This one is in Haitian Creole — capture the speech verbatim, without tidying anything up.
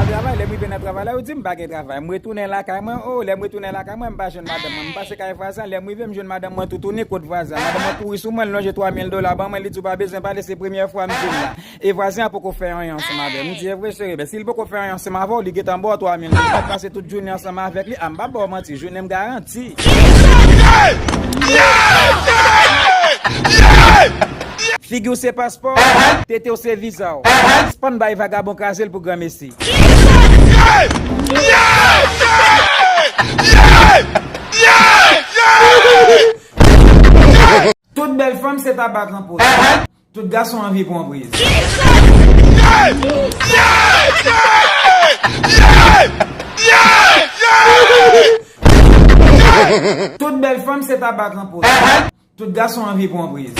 Travay, lè m rive nan travay la, yo di m pa gen travay. M retounen lakay mwen, o, lè m retounen lakay mwen, m pa jwenn madanm mwen. M pase kay vwazen an, lè m rive, m jwenn madanm mwen toutouni kot vwazen an. Madanm mwen kouri sou mwen, l lonje twa mil dola ban mwen, li di w pa bezwen pale, se premyè fwa m vin la. E vwazen an poko fè anyen ansanm avè m. M di, e vre, cheri, men si l poko fè anyen ansanm avè w, li gentan ba w twa mil dola. M ap pase tout jounen ansanm avèk li, a m pa ba w manti, jounen m garanti. Figi w se paspò w, tete w se viza w. Sispann bay vagabon kraze l pou granmesi. Tout bèl fanm se taba gran pòch. Tout gason anvi pran priz. Tout bèl fanm se taba gran pòch. Tout gason anvi pran priz.